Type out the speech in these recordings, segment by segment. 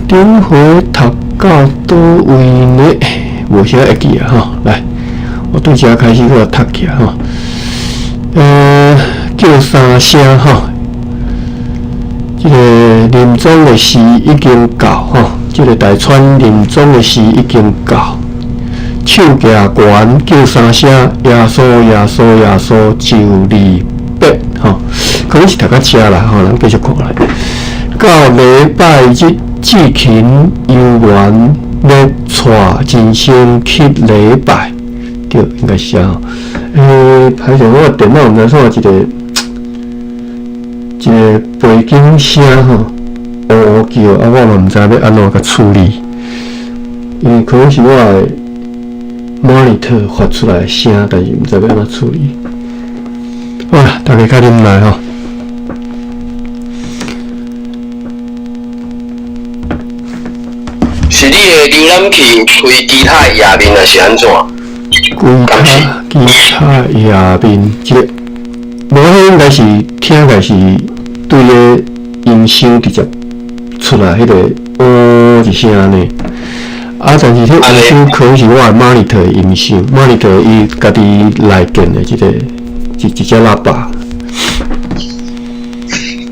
頂回讀到佗位呢？無啥會記啊吼，來，我對遮開始閣讀起來吼。叫三聲吼，這个臨終的時已經到吼，這个大川臨終的時已經到，手舉懸叫三聲，耶穌耶穌耶穌就離別吼，可能是讀到遮啦吼，咱繼續看來。到禮拜日，志勤遊園欲帶真生去禮拜，對，應該是啊。歹勢，我電腦毋知創一個一個背景聲吼，烏烏叫，啊，我嘛毋知欲按怎共處理，因為可能是我的 monitor 發出來的聲，但是毋知欲按怎處理。好啦，大家較忍耐吼。是你的瀏覽器有開其他的頁面，還是按怎？開其他頁面，這個無，彼應該是聽起來是對个音箱直接出來彼個喔一聲按呢。啊，但是彼音箱可能是我的 monitor 的音箱，monitor 伊家己內建的這個一一隻喇叭。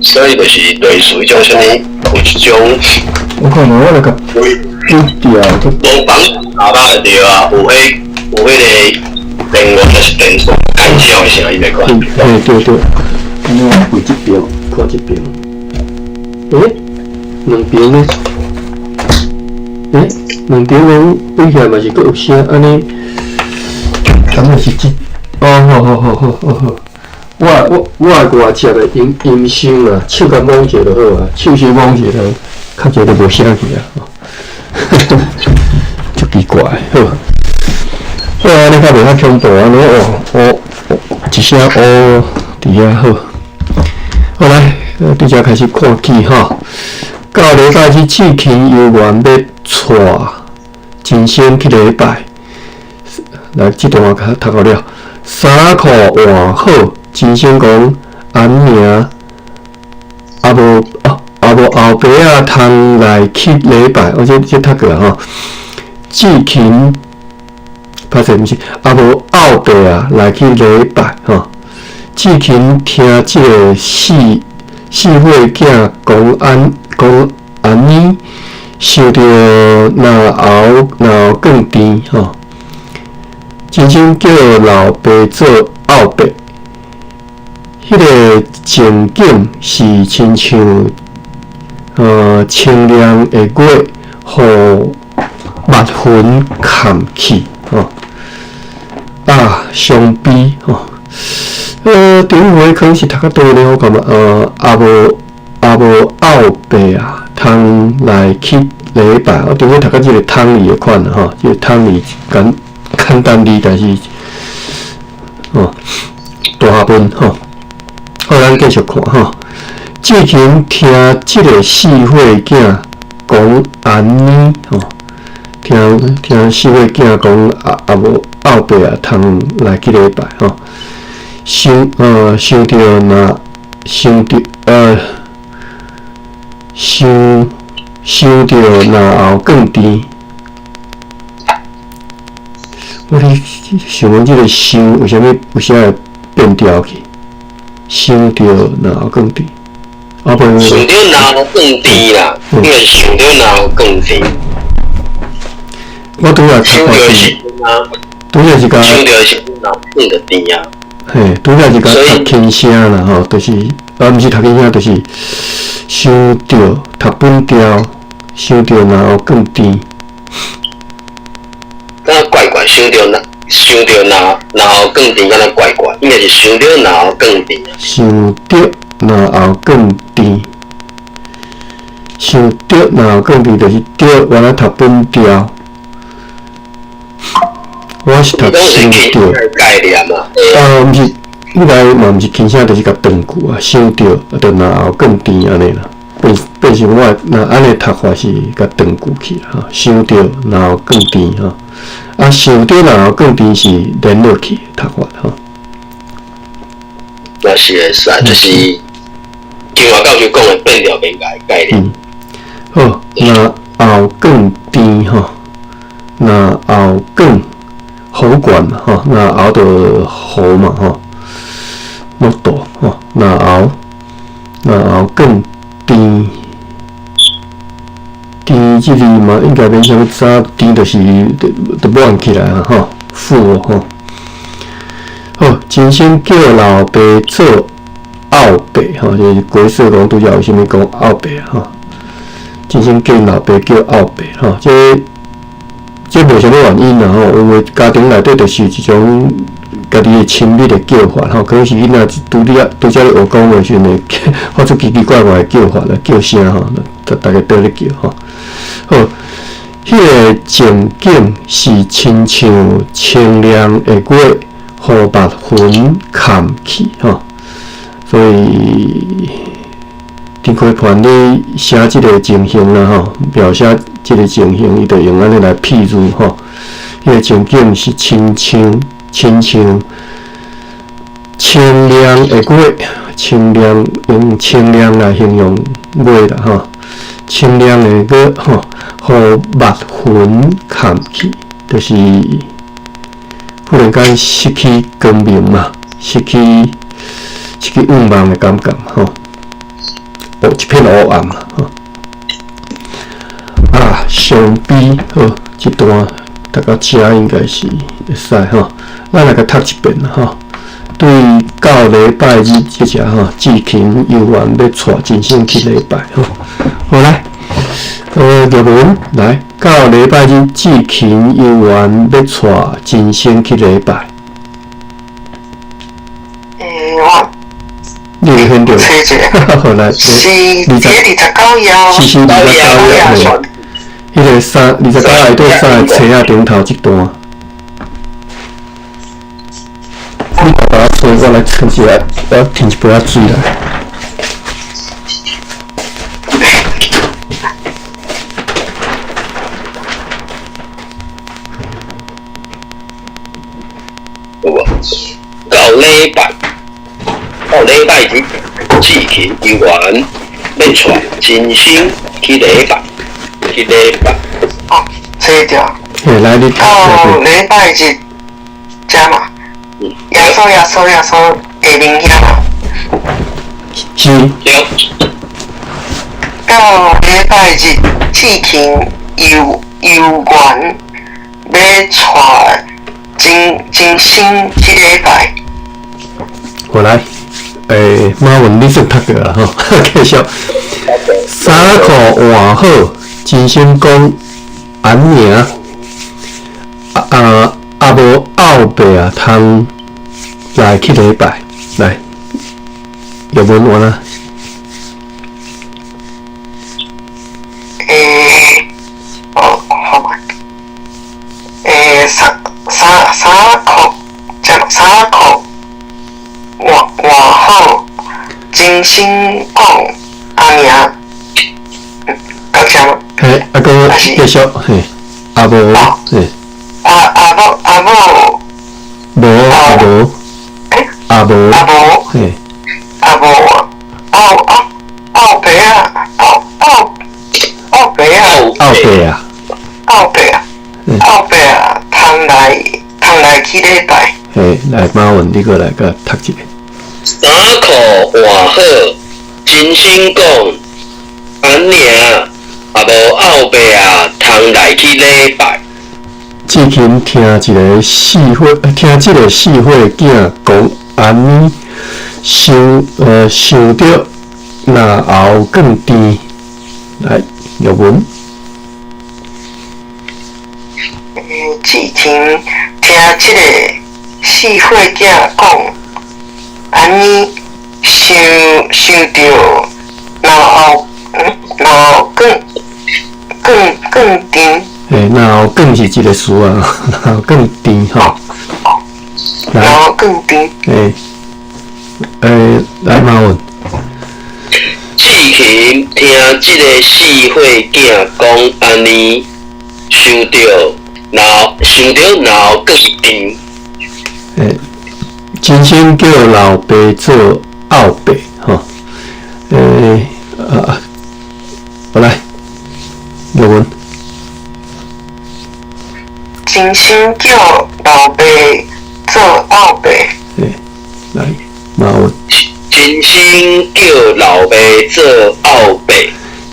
所以就是類似彼種啥物，有一種。我看嘛，我來共關掉。無綁喇叭就對啊，有彼有彼个電源，抑是電線干擾的聲音袂款。嘿，對對。按呢我開這邊，看這邊。欸？兩邊呢？欸？兩邊攏比起來嘛是閣有聲，按呢？敢若是這？哦，好好好好好好。我我我外接的音音箱啊，手共摸一下就好啊，手小摸一下，較濟就無聲去啊，足奇怪，好。好啊，按呢較袂遐恐怖，按呢哦哦一聲哦佇遐好。好來，對遮開始看起吼。到禮拜日，志勤遊園欲帶真生去禮拜。來，這段我讀到了。衫褲換好，真生講按名，啊無哦，啊無後爸仔通來去禮拜，我這這讀過吼。志勤，歹勢毋是，啊無後爸仔來去禮拜吼。志勤聽這个四四歲囝講按講按呢，想著嚨喉嚨喉更甜吼。真生叫老爸做後爸，彼个情景是親像清涼的月，予蜜雲冚去吼。啊，傷悲吼。頂回可能是讀較多咧，我感覺啊無啊無後爸啊，通來去禮拜。我頂回讀到這个通字的款吼，這个通字簡簡單字，但是哦大問吼。好，咱繼續看吼。志勤聽這个四歲囝講按呢吼，聽聽四歲囝講啊啊無後爸啊通來去禮拜吼。想想著若想著想想著嚨喉更甜。我咧想講這个想為啥物為啥會變調去？想著嚨喉更甜，啊不，想著嚨喉更甜啦，應該是想著嚨喉更甜。我拄仔讀看是，拄仔是共想著是嚨喉更著甜啊。嘿，拄仔是共讀輕聲啦吼，就是啊，毋是讀輕聲，就是想著讀本調，想著嚨喉更甜。敢若怪怪，想著嚨，想著嚨嚨喉更甜，敢若怪怪，應該是想著嚨喉更甜。想著嚨喉更甜，想著嚨喉更甜，就是著原來讀本調。我是讀想著。概念啊。啊，毋是，應該嘛毋是輕聲，就是共斷句啊，想著啊，就嚨喉更甜按呢啦。變變成我若按呢讀法是共斷句去啦，吼，想著嚨喉更甜吼。啊，想著嚨喉更甜是連落去讀法吼。那是會使，就是金華教授講的變調變改概念。嗯，好，那喉更甜吼，若喉更喉管吼，若喉就喉嘛吼，喉道吼，若喉更甜，甜這字嘛應該免啥物啥，甜就是就滿起來啊吼，富吼。好，真心叫老爸做后爸吼，就是鬼说講拄才為啥物講後爸吼？真心叫老爸叫後爸吼，這無啥物原因啦吼，因為家庭內底就是一種家己的親密的叫法吼，可是囡仔拄才咧學講話時陣會發出奇奇怪怪的叫法啦，叫聲吼，逐家綴咧叫吼。好，彼個情景是親像清涼的月，予密雲崁去吼，所以陳開盤咧寫這個情形啦吼，描寫這個情形，伊就用按呢來譬喻吼。彼個情景是親像清涼的月，清涼用清涼來形容月啦吼，清涼的月吼，予密雲崁去，就是忽然間失去光明嘛，失去願望的感覺吼，一片烏暗吼。啊，傷悲好，這段讀到這應該是會使吼，咱來共讀一遍吼。對到禮拜日這只吼，志勤猶原欲帶真心去禮拜吼。好來，葉文來到禮拜日，志勤猶原欲帶真心去禮拜。我你有聽著？好來，是29頁。是29頁。彼個29頁底三個冊仔頂頭這段。你把我吹，我來吹一下，我添一杯仔水來。有無？到禮拜日，志勤猶原欲帶真心去禮拜，去禮拜。哦，吹著。嘿，來你。到禮拜日，遮嘛。耶穌下面遐嘛。是。對。到禮拜日，志勤猶原欲帶真心去禮拜。好來，馬文你算讀過啦吼，繼續。衫褲換好，真心講按呢，啊無後爸啊通來去禮拜，來，葉文完啦。哦，好嘛。衫褲換好，真心講按呢，到這嗎？嘿，啊，閣繼續，嘿，啊無，嘿。啊無。無啊無。啊無。啊無。嘿。啊無，後爸啊，後爸啊。後爸啊。後爸啊。後爸啊，通來去禮拜。嘿，來馬文，你閣來共讀一下。衫褲換好，真心講，按呢，啊無後爸啊，通來去禮拜。志勤聽一個四歲，聽這個四歲囝講按呢，想著若喉更甜，來，玉文。志勤聽這個四歲囝講按呢，想著若喉更甜。嘿，若喉更是一個詞啊，若喉更甜吼。若喉更甜。嘿，來馬文。志勤聽這個四歲囝講按呢，想著若喉更甜。欸，真心叫老爸做后爸吼。好來，玉文。真心叫老爸做后爸。欸，來，馬文。真心叫老爸做後爸。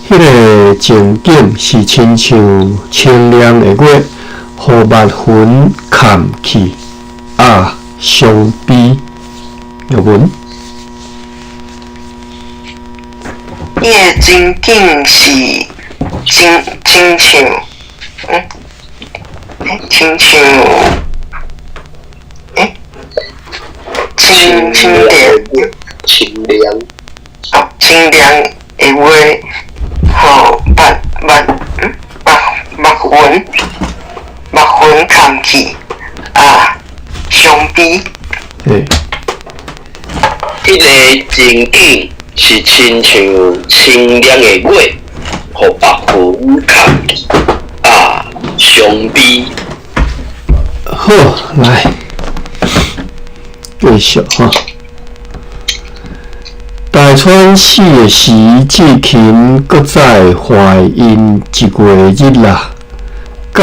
彼个情景是親像清涼的月，予密雲崁去啊，傷悲。玉文。彼个情景是真真像，親像，清清涼，清涼，哦，清涼的月，予密密密密雲，密雲崁去啊，傷悲。嘿。彼个情景是親像清涼的月，予白雲崁去啊，傷悲。好，來，繼續哈。大川死的時，志勤閣再懷孕一月日啦。到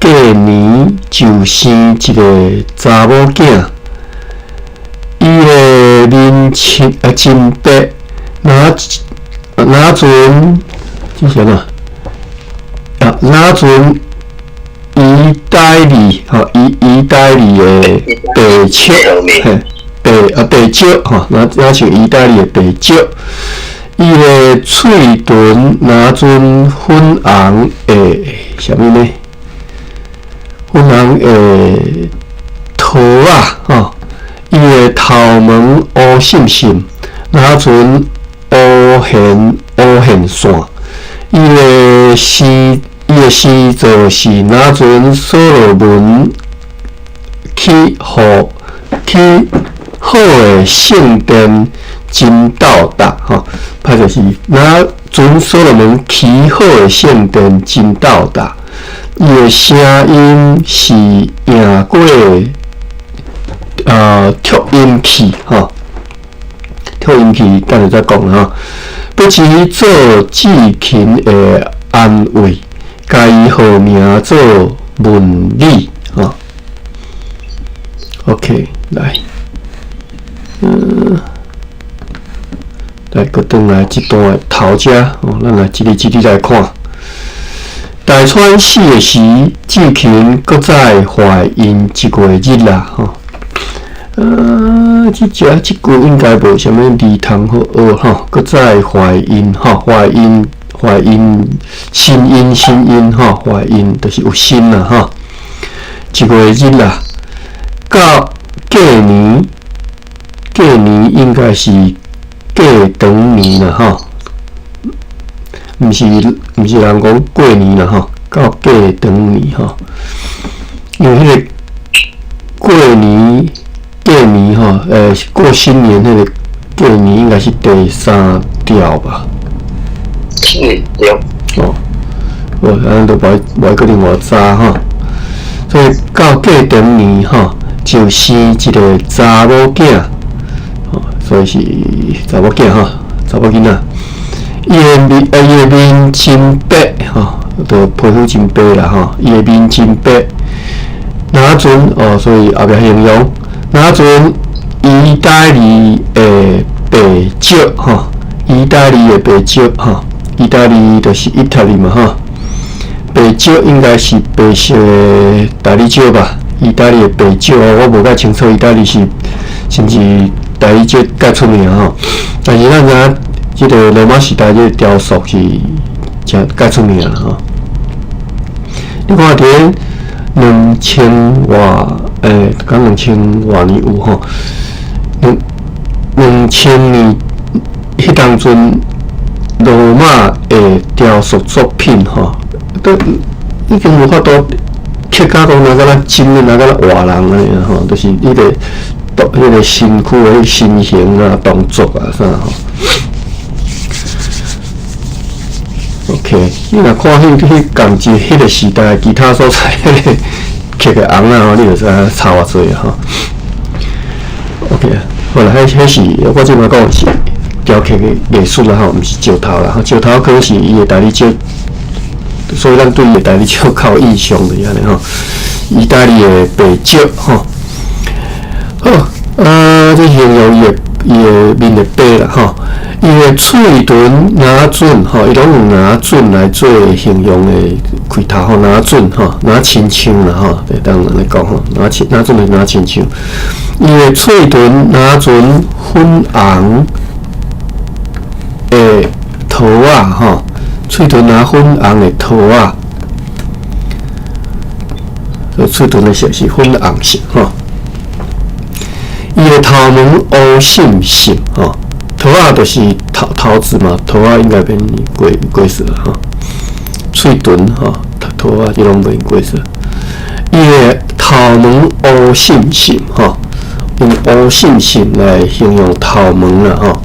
過年就生一個查某囝。伊的面青啊真白，若若陣這是按怎？啊，若陣意大利吼，意大利的白笑，嘿，白啊白蕉吼，若若像意大利的白蕉，伊的喙唇若陣粉紅的啥物呢？粉紅的桃仔吼，伊的頭毛烏滲滲，若陣烏線烏線線，伊的生做是若陣所羅門起予起好的聖殿真到達吼，歹勢是若陣所羅門起好的聖殿真到達，伊的聲音是贏過擴音器吼，擴音器等下再講吼，欲去做志勤的安慰，共伊號名做文理吼。OK，來，來，閣轉來這段的頭遮，哦，咱來一字一字來看。大川死的時，志勤閣再懷孕一月日啦，吼。這隻這句應該無啥物字通好學吼，閣再懷孕吼，懷孕懷孕，身孕身孕吼，懷孕就是有身啦吼。一月日啦，到過年，過年應該是過長年啦吼，毋是人講過年啦吼，到過長年吼，因為彼个過年。過年吼，過新年彼个過年應該是第三調吧？嗯，對。哦，哦，按呢就無愛閣另外查吼。所以到過長年吼，就生一個查某囝，吼，所以是查某囝吼，查某囡仔。伊的面真白吼，就皮膚真白啦吼，伊的面真白。若陣哦，所以後壁形容。若陣意大利的白蕉吼，意大利的白蕉吼，意大利就是 Italy 嘛吼，白蕉應該是白色的大理石吧？意大利的白蕉，我無介清楚意大利是是毋是大理石較出名吼？但是咱知影這个羅馬時代這个雕塑是誠較出名吼。你看佇咧兩千外，講2000外年有吼，2000年彼當陣羅馬的雕塑作品吼，都已經無法度刻甲講若敢若真的，若敢若活人按呢吼，就是彼个彼个身軀的身形啊、動作啊啥吼。OK，你若看彼仝一彼个時代其他所在彼个刻的尪仔吼，你就知影差偌濟吼。OK，好啦，彼是我這擺講是雕刻的藝術啦吼，毋是石頭啦，石頭可能是伊的大理石，所以咱對伊的大理石較有印象就是按呢吼。意大利的白酒吼。好，啊，這形容伊的面的白啦吼，伊的喙唇若準吼，伊攏用若準來做形容的開頭吼，若準吼，若親像啦吼，會當按呢講吼，若親若準就若親像。伊的喙唇若陣粉紅的桃仔吼，喙唇若粉紅的桃仔，這喙唇的色是粉紅色吼。伊的頭毛烏滲滲吼，桃仔就是桃桃子嘛，桃仔應該變過過色吼。喙唇吼，桃仔這攏變過色。伊的頭毛烏滲滲吼，用烏滲滲來形容頭毛啦吼。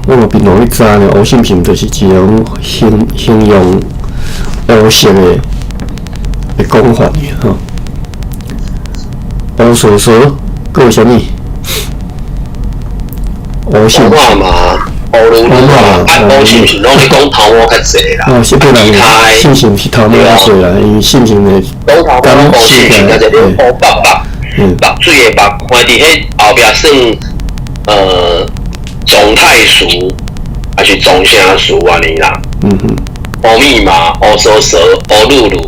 我嘛平常咧知呢，烏滲滲就是一種形容烏色的講法爾吼。烏索索，閣有啥物？烏滲滲嘛，烏嚕嚕啊，烏滲滲攏咧講頭毛較濟啦。哦，是本人滲滲是頭毛較濟啦，因為滲滲的講頭毛烏滲滲較濟，你烏白目，目水的目，看佇彼後壁算狀態詞，還是狀聲詞按呢啦。烏密碼、烏索索、烏嚕嚕，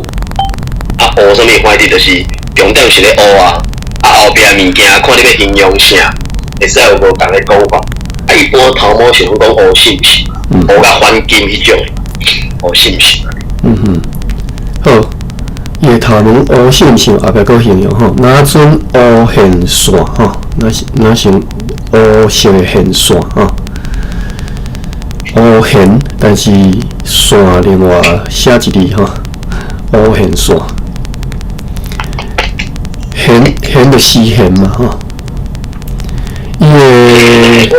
啊烏啥物，反正就是重點是咧烏啊。啊，後壁物件看你欲形容啥，會使有無仝的講法。啊，一般頭毛是攏講烏滲滲，烏甲反金彼種的，烏滲滲。嗯哼，好，伊的頭毛烏滲滲，後壁閣形容吼，若陣烏線線吼，若是若像烏色的線線吼，烏線，但是線另外寫一字吼，烏線線。弦弦就絲弦嘛吼，伊的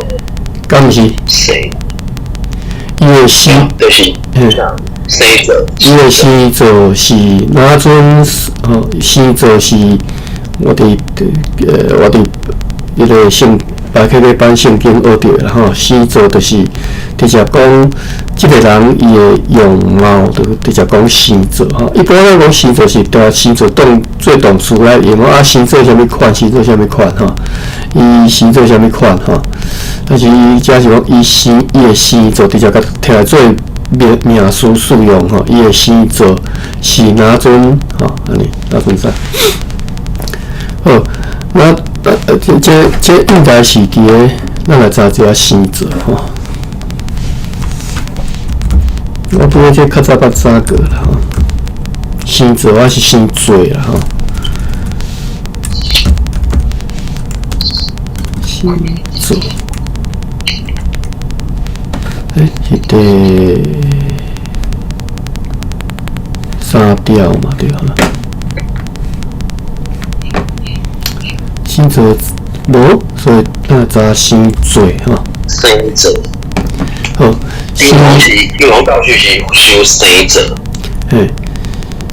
敢毋是？伊的星就是星座。伊的星座是若陣吼，星座是我佇彼個聖白克禮班聖經學著的啦吼，星座就是直接講這個人伊的樣貌，就直接講星座吼。一般咱講星座是對星座當做動詞來用啊，星座啥物款，星座啥物款吼，伊星座啥物款吼。但是伊遮是講伊星伊的星座直接共摕來做名名詞使用吼，伊的星座是若陣吼，按呢若陣啥？好，那這應該是佇咧，咱來查一下星座吼。我拄仔這較早捌查過啦吼，星座還是星座啦吼。星座，欸，是第三條嘛對啦。星座無，所以咱來查星座吼。星座。好，星是玉皇教授是修星座。嘿，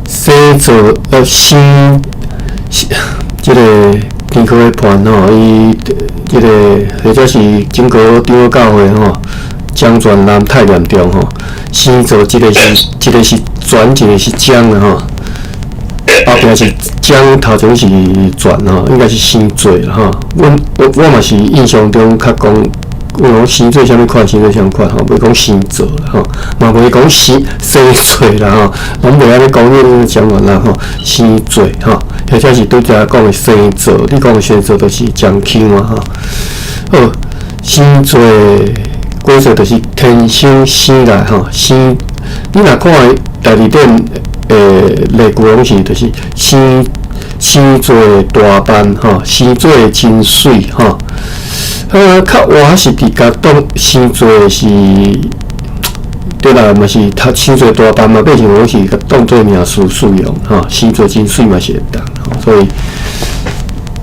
星座星，這個天科的盤吼，伊這個或者是整個長老教會吼，張全南太嚴重吼。星座一個是一個是全，一個是張啦吼。後壁是張，頭前是全吼，應該是星座啦吼。我嘛是印象中較講，我講星座啥物款，星座啥物款吼，袂講星座啦吼，嘛袂講星星座啦吼，攏袂按呢講，你講完啦吼，星座吼，或者是拄才講的星座，你講的星座就是張腔啊吼。好，星座解說就是天生生來吼，生，你若看大字典。例句攏是就是生生做大班吼，生做真媠吼。較活是佇共當生做是，對啦，嘛是讀生做大班嘛，變成攏是共當做名詞使用吼，生做真媠嘛是會當吼，所以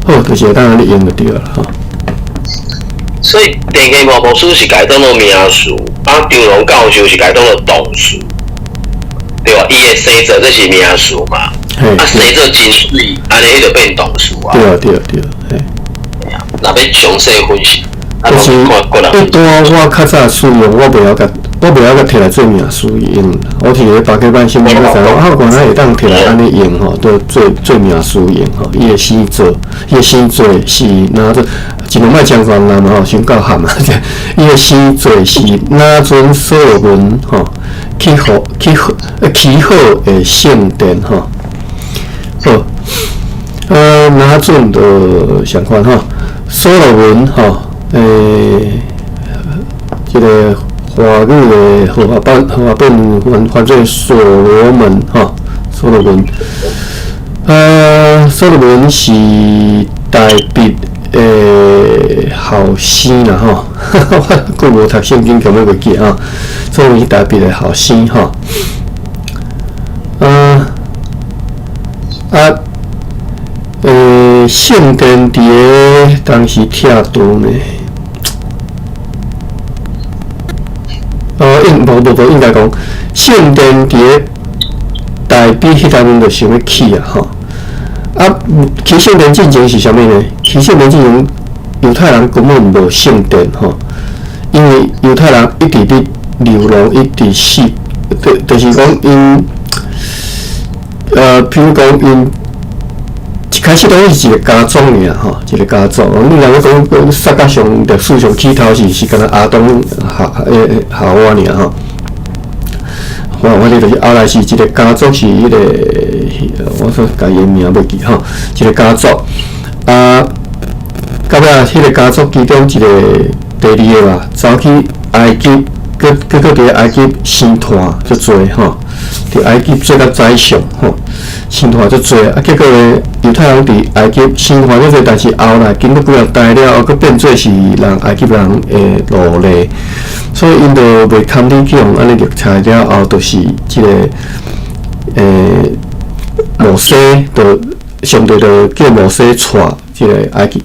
好，就是會當按呢用就對啦吼。所以鄭經翰牧師是共當做名詞，啊，張龍教授是共當做動詞。對吧？伊的生做這是名詞嘛，啊，生做真媠，按呢彼就變動詞啊。對啊，對啊，對啊，嘿。若欲詳細分析，就是一般我較早使用，我袂曉共，我袂曉閣提來做命書用。我摕咧巴克班新聞閣知影，啊，原來會當提來按呢用吼，做做做命書用吼。伊的星座，伊的星座是哪陣？盡量莫將艱難嘛吼，傷夠含啊！伊的星座是哪陣所羅門吼起好起好起好的聖殿吼。好，哪陣就相款吼，所羅門吼，這個華語的和合本，和合本翻翻做所羅門吼，所羅門。所羅門是大衛的後生啦吼，我閣無讀聖經，根本袂記啊。所羅門是大衛的後生吼。聖殿佇咧當時拆除呢？哦，應無無無，應該講聖殿佇咧大衛彼當陣就想欲起啊吼。啊，起聖殿進前是啥物呢？起聖殿進前，猶太人根本無聖殿吼，因為猶太人一直佇流浪，一直死，就是講𪜶，比如講𪜶一開始攏是一個家族爾吼，一個家族。你若欲講講世界上歷史上起頭是是敢若亞當夏夏娃爾吼。反正就是後來是一個家族是彼個，我說共伊名袂記吼，一個家族啊，到尾彼個家族其中一個第二個吧，走去埃及，閣閣閣佇埃及生湠足濟吼，佇埃及做甲宰相吼，生湠足濟啊，結果呢，猶太人佇埃及生湠足濟，但是後來經過幾若代了後，閣變做是人埃及人的奴隸。所以𪜶就袂堪忍去予按呢掠差了後，就是這個摩西，就上帝就叫摩西帶這個埃及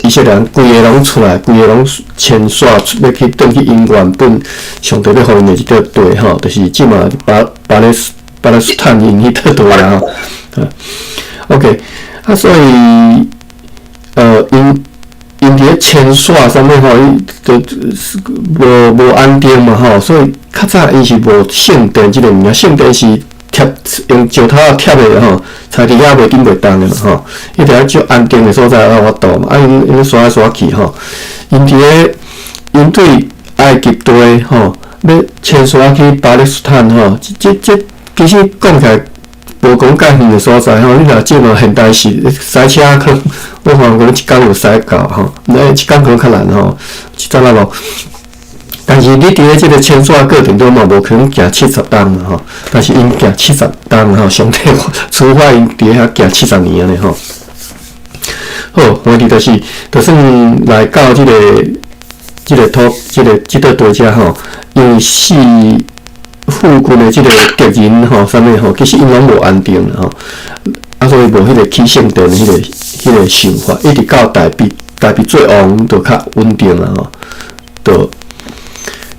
以色列人規个攏出來，規个攏遷徙欲去轉去𪜶原本上帝欲予𪜶的這塊地吼，就是這馬巴勒斯坦𪜶彼塊地啊吼。OK，啊，所以𪜶佇咧遷徙啥物吼，伊就無無安定嘛吼，所以較早𪜶是無聖殿這個物件，聖殿是貼用石頭仔貼的吼，踩佇遐袂振袂動的嘛吼，一定愛足安定的所在才有法度嘛。啊，𪜶𪜶徙來徙去吼，𪜶佇咧𪜶對埃及地吼，欲遷徙去巴勒斯坦吼，這這這其實講起來無講介遠的所在吼，你若這馬現代是駛車可能我看講一工就駛到吼，那一工可能較難吼，一陣仔路。但是你佇咧這個遷徙過程中嘛，無可能行70冬嘛吼，但是𪜶行七十冬吼，上帝處罰𪜶佇遐行七十年按呢吼。好，問題就是，就算來到這個這個土這個這塊地遮吼，因為四附近的這個敵人吼，啥物吼，其實𪜶攏無安定吼，啊，所以無彼個起聖殿的彼個想法，一直到大衛，大衛做王就較穩定啊吼，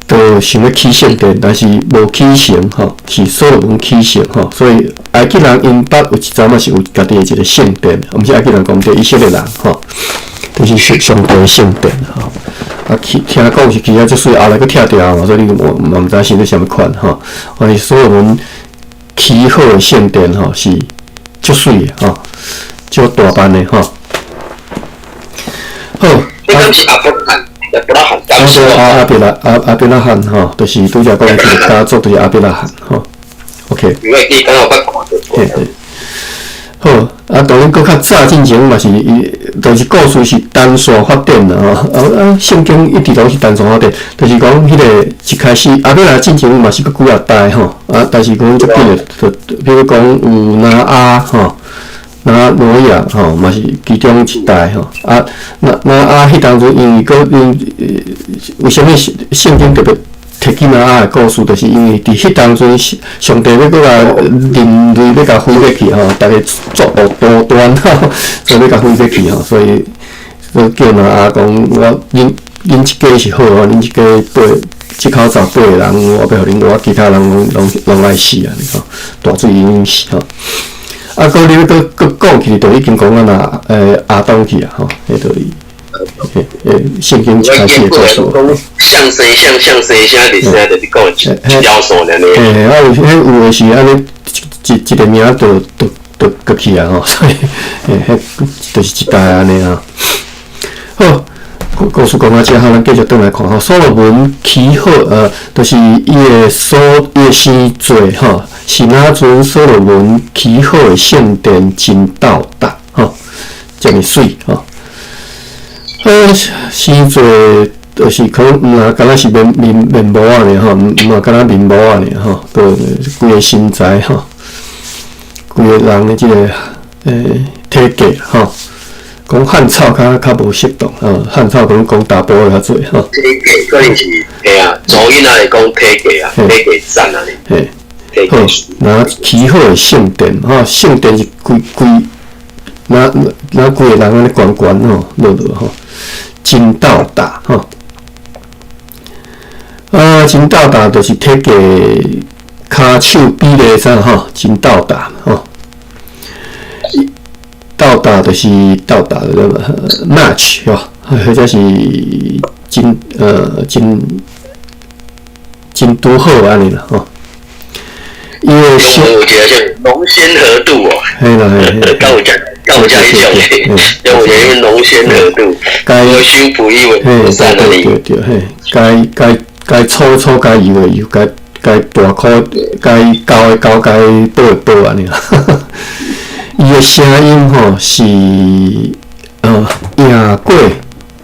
就想欲起聖殿，但是無起成吼，是所羅門起成吼，所以埃及人𪜶捌有一陣仔是有家己的一個聖殿，毋是埃及人講對以色列人吼，就是上上帝聖殿吼。啊，起聽講是起啊足媠，後來閣拆掉嘛，所以你嘛嘛毋知是咧啥物款吼。所以所羅門起好的聖殿吼是足媠的吼，足大範的吼。好，你敢是亞伯蘭？亞伯拉罕，阿阿伯拉阿阿伯拉罕吼，就是拄才講的這個家族，就是亞伯拉罕吼。OK。因為你剛剛有捌看著過。好，啊，當然閣較早進前嘛是伊，就是故事是單線發展啦吼。啊啊，聖經一直攏是單線發展，就是講彼個一開始亞伯拉進前嘛是閣幾若代吼，啊，但是講足緊的，就比如講有拿亞吼。拿挪亞吼嘛是其中一代吼，啊，拿拿亞彼當陣因為閣𪜶為啥物聖經特別提起拿亞的故事，就是因為佇彼當陣上帝欲閣共人類欲共毀滅去吼，逐家作惡多端吼，所以欲共毀滅去吼，所以叫拿亞講我恁恁這家是好啊，恁這家八這口罩八個人，我欲予恁活，其他人攏攏攏愛死按呢吼，大水淹死吼。啊，閣你欲閣閣講起，就已經講到那亞當去啊吼，彼道理。嘿，圣经一开始的故事。像生像像生声，伫声就是讲一条线尔尔。嘿，啊有彼有的是按呢一一个名就就就过去啊吼，所以嘿，彼就是一代按呢啊。好，故事讲到遮，咱继续转来看吼。所罗门起好，就是伊的生做吼，是若阵所罗门起好的圣殿真斗搭吼，遮尔媠吼。生做就是可能毋若敢若是面面面膜仔尔吼，毋嘛敢若面膜仔尔吼，阁规个身材吼，规个人的这个体格吼。讲汉草较较无适当，汉草可能讲查埔的较济吼。体格可能是嘿啊，查某囡仔来讲体格啊，体格赞啊，嘿，好，若起好的圣殿吼，圣殿是规规，若若规个人按呢悬悬吼，落落吼，真斗大吼。啊，真斗大就是体格跤手比例啥吼，真斗大吼。斗搭就是斗搭的 match 吼，或者是真真真拄好按呢啦吼。伊的声，有一个像瀧仙合度哦，嘿啦嘿，敢有食敢有食彼种的，有一个瀧仙合度，该修补伊嘿，对对对对嘿，该该该粗粗，该幼的幼，该该大箍，该厚的厚，该薄的薄按呢啦。伊的声音吼是赢过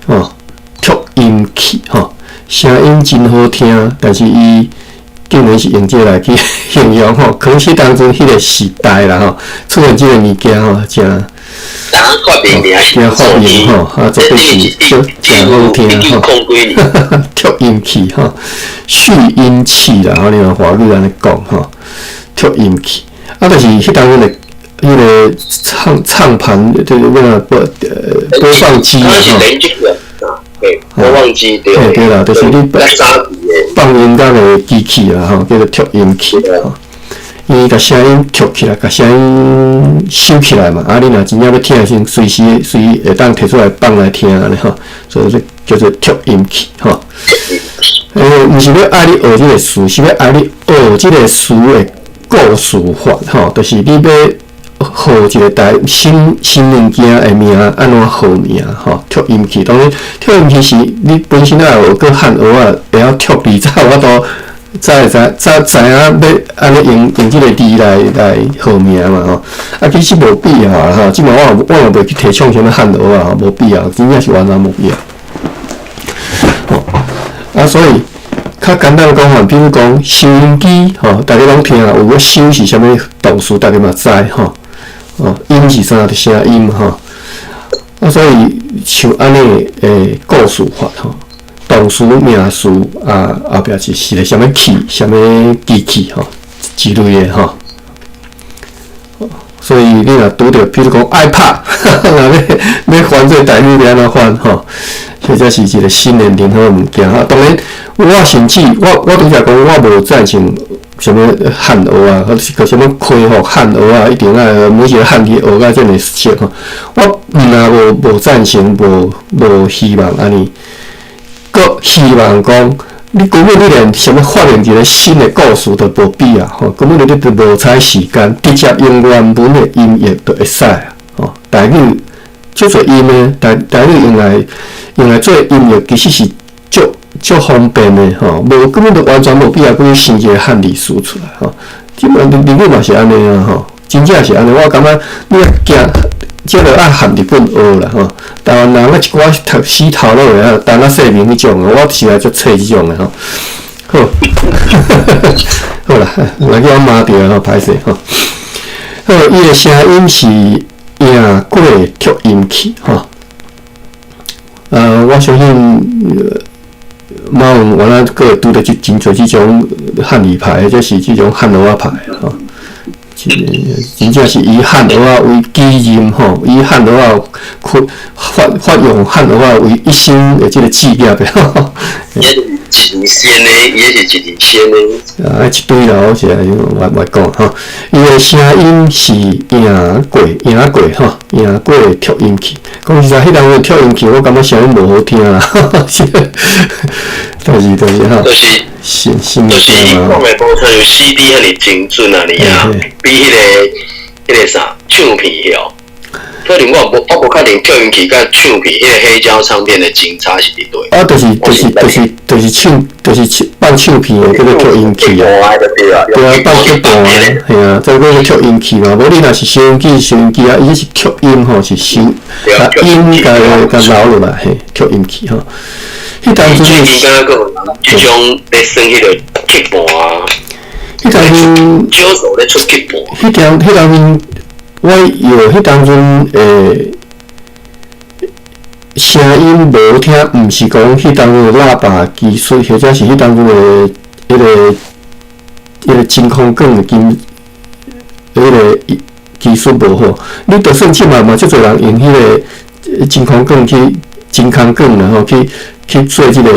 吼扩音器吼，声音真好听，但是伊竟然是用这个来去形容吼，可能是当阵彼个时代啦吼，出现这个物件吼，真真发明吼，啊，绝对是足真好听吼。扩音器吼，蓄音器啦，吼，你用华语按呢讲吼，扩音器，啊，就是彼当阵的。彼个唱唱盘，就是那个播放机啊，吼，播放机对，对啦，就是你放音乐的机器啦，吼，叫做扩音器吼。伊共声音扩起来，共声音收起来嘛。啊，你若真正欲听的时阵，随时随会当提出来放来听按呢吼，所以这叫做扩音器吼。毋是欲爱你学这个词，是欲爱你学这个词的故事法吼，就是你欲号一个台新新物件的名，按怎号名吼？扩音器，当然扩音器是你本身爱学过汉学仔，会晓拓字才有法度，才会知才知影欲按呢用用这个字来来号名嘛吼。啊，其实无必要啦吼，这马我我也袂去提倡啥物汉学仔吼，无必要，真正是完全无必要。吼，啊，所以较简单讲法，比如讲收音机吼，逐家拢听有个收是啥物动词，逐家嘛知吼。哦，音是啥？就声音吼。啊，所以像按呢的故事法吼，动词、名词啊，后壁是是个啥物器、啥物机器吼之类的吼。所以你若拄著，比如讲 iPad，若欲欲翻做台语欲按怎翻吼？或者是一个新的任何物件吼。当然，我甚至我我拄才讲，我无赞成啥物汉学啊，或者是阁啥物恢复汉学啊，一定爱每一个汉字学甲遮尔熟吼。我毋若无无赞成，无无希望按呢，阁希望讲，你根本你连啥物发明一个新的故事都无必要吼，根本你都无采时间，直接用原文的音译就会使啊。吼，台语足济音的，台台语用来用来做音译，其实是足足方便的吼，无根本就完全无必要阁去生一个汉字词出来吼。这摆日语嘛是按呢啊吼，真正是按呢，我感觉你若行，这个爱和日本学啦吼。台湾人啊一寡读死头脑的啊，陈仔细明彼种的，我实在足揣这种的吼。好，好啦，来去予骂著吼，歹势吼。好，伊的声音是赢过扩音器吼。我相信马云原来阁会拄著这真济这种汉语派，或者是这种汉学仔派吼。真正是以汉学仔为己任吼，以汉学仔发发扬汉学仔为一生的这个志业的吼。伊是先的，伊是一先的。啊，一堆啦，我是我我讲吼，伊的声音是赢过赢过吼，赢过扩音器。講實在，彼當陣擴音器，我感覺聲音無好聽啦。就是吼，就是新新就是伊講的無像 CD 遐爾精準啊，爾啊，比彼個啥唱片哦。可能我無確定擴音器佮唱片，彼個黑膠唱片的精差是佇佗。啊，就是唱，就是唱放唱片的，叫做擴音器啊。對啊，放曲盤的，嘿啊，這個叫擴音器嘛。無你若是收音機，收音機啊，伊是擴音吼，是收把音共共留落來，嘿，擴音器吼。彼當陣最近敢若閣有這種咧耍彼個鍵盤啊。彼當陣少數咧出鍵盤。彼當陣。我藥彼當陣聲音無聽，毋是講彼當陣的喇叭技術，或者是彼當陣的彼個真空管的彼個技術無好。你就算這馬嘛，足濟人用彼個真空管去真空管啦吼，去做這個。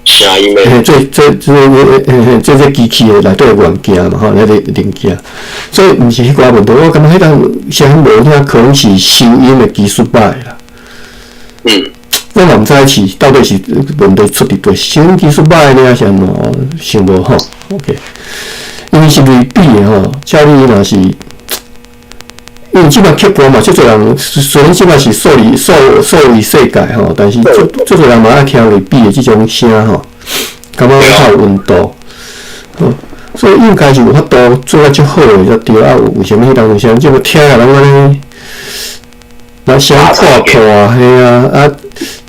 聲音的，嘿，做做做嘿嘿做這機器的內底元件嘛吼，那個零件，所以毋是彼寡問題。我感覺彼當聲音無聽，可能是收音的技術歹啦。我嘛毋知是到底是問題出佇佗，收音技術歹呢，還是按怎想無吼？OK，因為是類比的吼，照你若是，因為這馬曲盤嘛，足濟人雖然這馬是數字數數位世界吼，但是足足濟人嘛愛聽類比的這種聲吼，感覺較有溫度。所以應該是有法度做甲足好的才對啊！為啥物彼當陣聲這麼聽啊，攏按呢，那聲破破嘿啊啊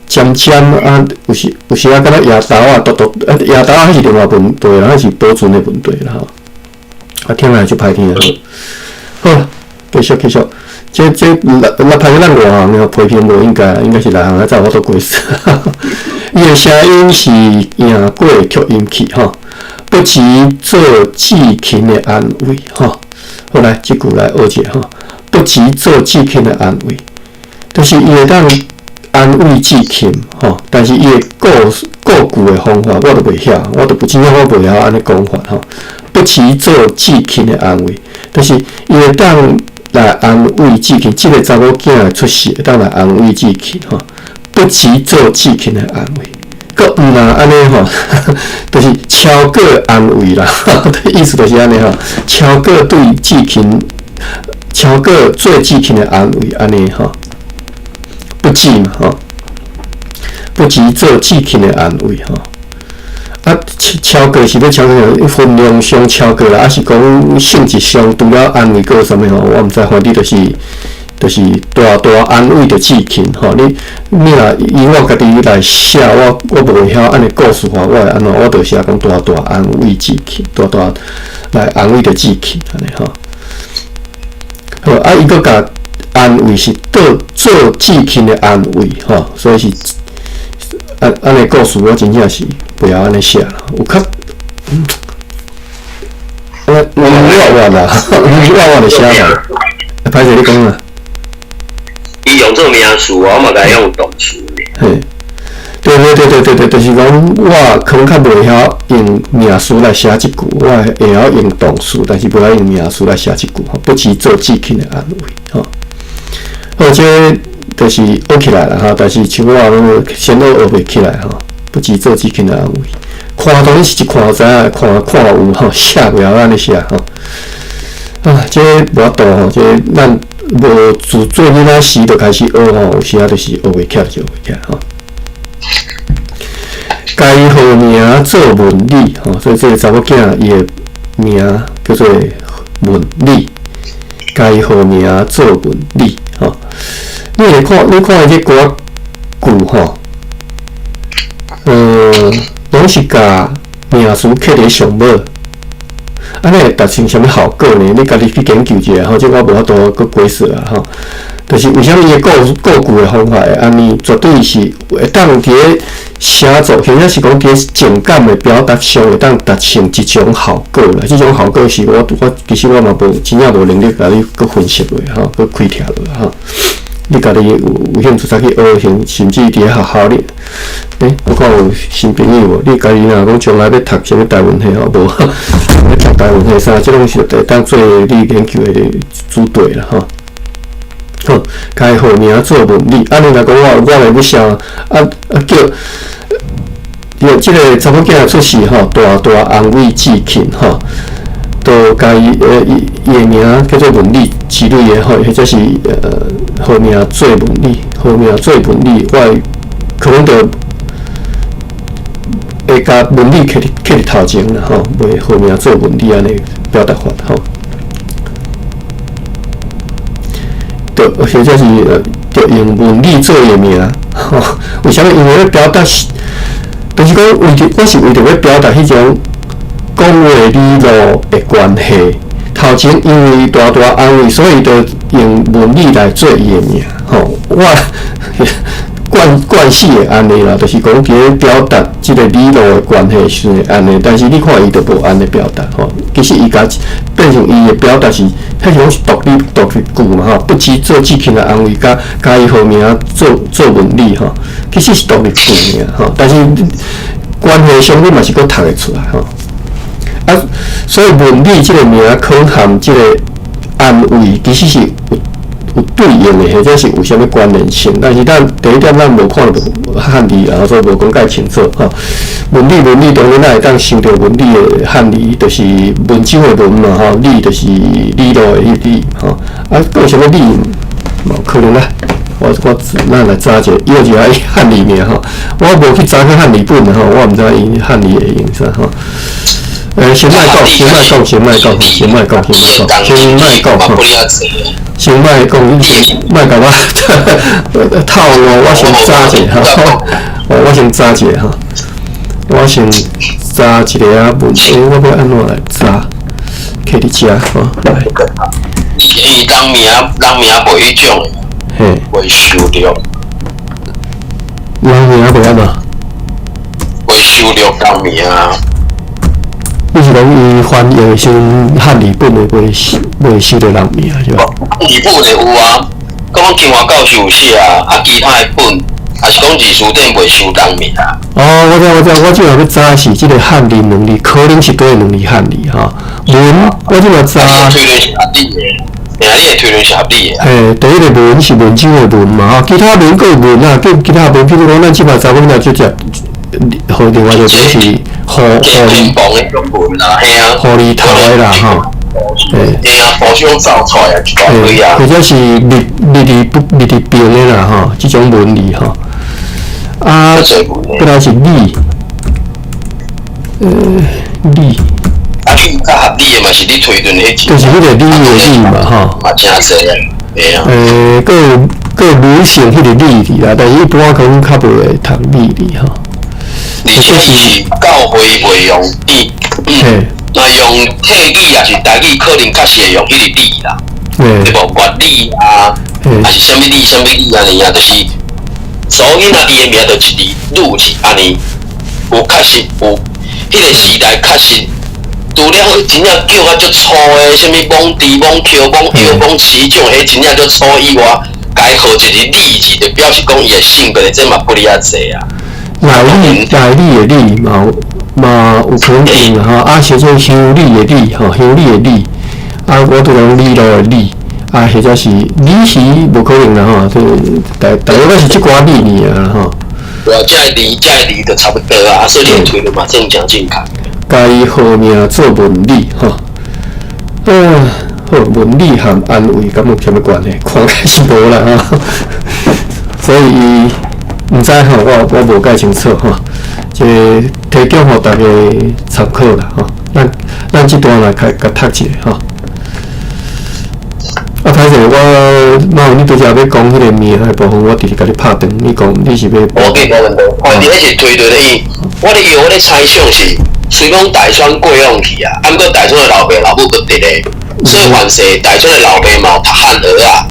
尖尖啊，有時啊，敢若夜豆仔，獨獨啊夜豆仔，彼是另外問題啦，彼是保存的問題啦吼。啊，聽來就歹聽好，好。繼續繼續，這六拍咱外行的批評無應該，應該是內行的才有法度解釋。伊的聲音是贏過擴音器吼，不只做至親的安慰吼。好來，這句來學一下吼，不只做至親的安慰，就是伊會當安慰至親吼，但是伊的構句的方法我都袂曉，我都不真正我袂曉按呢講法吼。不只做至親的安慰，就是伊會當來安慰至親，這個查某囝的出世，會當來安慰至親吼，不只做至親的安慰，閣毋若按呢吼，就是超過安慰啦，意思就是按呢吼，超過對至親，超過做至親的安慰，按呢吼，不只嘛吼，不只做至親的安慰吼。啊，超過是欲超過分量上超過啦，抑是講性質上除了安慰，閣有啥物吼？我毋知，反正就是大大安慰著至親吼。你若以我家己來寫，我無曉按呢故事化，我會按怎？我就寫講大大安慰至親，大大來安慰著至親按呢吼。好，啊，伊閣共安慰是做做至親的安慰吼，所以是。按呢故事，我真正是袂曉按呢寫啦，有較，我我啦，我我就寫啦。歹勢你講啦。伊用做名詞，我嘛共用動詞。嘿，對對對對對對，就是講我可能較袂曉用名詞來寫這句，我會曉用動詞，但是袂曉用名詞來寫這句吼，不只做至親的安慰吼。或者就是學起來啦吼，但是像我攏先都學袂起來吼，不只做至親的安慰。看當然是一看就知影，看看有吼，寫袂曉按呢寫吼。啊，這無法度吼，這咱無自做囡仔時就開始學吼，有時啊就是學袂起來就學袂起來吼。該號名做文理吼，所以這個查某囝伊的名叫做文理，該號名做文理吼。你會看，你看伊這歌句吼，攏是共名詞刻佇上尾，按呢會達成啥物效果呢？你家己去研究一下吼，這我無法度閣解釋啊吼。就是為啥物伊的構句的方法會按呢，絕對是會當佇咧寫作，或者是講佇咧情感的表達上，會當達成一種效果啦。這種效果是我其實我嘛無真正無能力共你閣分析落吼，閣開拆落吼。你家己有興趣才去學，甚至佇咧學校裡，我看有新朋友無？你家己若講將來欲讀啥物台文系吼，無？欲讀台文系啥？這攏是會當做你研究的主題啦吼。好，共伊號名做文理。按呢來講，我來欲寫啊啊叫，伊這个查某囝出世吼，大大安慰至親吼，都共伊伊伊的名叫做文理之類的吼，或者是號名做文理，號名做文理，我會可能就會共文理刻佇頭前啦吼，袂號名做文理按呢表達法吼。就或者是就用文理做伊的名吼，為啥物？因為欲表達是，就是講為著我是為著欲表達彼種講話理路的關係。頭前因為大大安慰，所以就用文理來做伊的名吼。我慣慣勢會按呢啦，就是講佇咧表達這个理路的關係是按呢，但是你看伊就無按呢表達吼。其實伊共變成伊的表達是，彼種是獨立獨立句嘛吼，不止做至親的安慰，共共伊號名做做文理吼，其實是獨立句爾吼，但是關係上你嘛是閣讀會出來吼。啊，所以文理這个名可含這个安慰，其實是有有對應的，或者是有啥物關聯性，但是咱第一點咱無看著漢字啊，所以無講介清楚吼。文理文理當然咱會當想著文理的漢字，就是文章的文嘛吼，理就是理路的彼理吼。啊，閣有啥物理？無可能啦。我我咱來查一下，伊就愛漢字名吼。我無去查去漢字本吼，我毋知伊漢字會用啥吼。先莫講，先莫講，先莫講，先莫講，先莫講，先莫講吼。先莫講，你先莫共我套路，我先查一下吼。我先查一下吼。我先查一个啊文，欸，我欲按怎來查？揢佇遮吼，來。伊人名人名袂彼種的，嘿，袂收著。人名袂按怎？袂收著人名。你是講伊翻譯的時陣漢字本的袂袂收著人名是吧？漢字本的有啊，講清華教授有寫啊，啊其他的本，也是講字辭典袂收人名。哦，我知我知，我這下欲查是這个漢字兩字，可能是佗兩字漢字吼。文，我這下查。推論是合理的，嘿，你的推論是合理的。嘿，第一个文是文章的文嘛吼，其他文閣有文啊，佮其他文，比如講咱這擺查某囡仔就食，予另外一个是虎虎虎裡頭的啦吼，嘿，嘿啊，互相造出來一大堆啊，或者是立立佇不立佇邊的啦吼，這種文字吼，啊，過來是理，理，啊，理較合理的嘛是你推論彼就是彼個理的理嘛吼，嘛誠濟啊，嘿啊，閣有閣有女性彼個理字啦，但是一般可能較袂會讀理字吼。而且是教會袂用字，若用客語抑是台語，可能較是會用彼个理啦，對無？粵理啊，抑是啥物理、啥物理按呢啊，就是查某囡仔伊的名就一字女字按呢，有確實有，彼个時代確實，除了真正叫啊足粗的，啥物罔豬、罔橋、罔腰、罔飼種，彼真正足粗以外，共伊號一个女字，就表示講伊的性別，這嘛不離遐濟啊。內里內里的里嘛有嘛有可能用吼，啊，或者鄉里的里吼，鄉里的里，啊，我拄講里路的里，啊，或者是里魚無可能啦吼，這大大約是這寡里爾啊吼。對啊，這个里這个里就差不多啊，所以你推論嘛正誠正確。共伊號名做文理吼，好，文理和安慰敢有啥物關係？看起來是無啦吼，所以伊。毋知吼，我我無介清楚吼，這個提供予大家參考啦吼。咱咱這段來共讀一下吼。啊，歹勢，我若有你拄才欲講彼个名的部分，我直直共你拍斷。你講你是欲？無緊無問題，反正彼是推論的伊，我咧用我咧猜想是，雖講大川過往去啊，啊，毋過大川的老爸老母閣佇咧，所以凡勢大川的老爸嘛有讀漢學啊。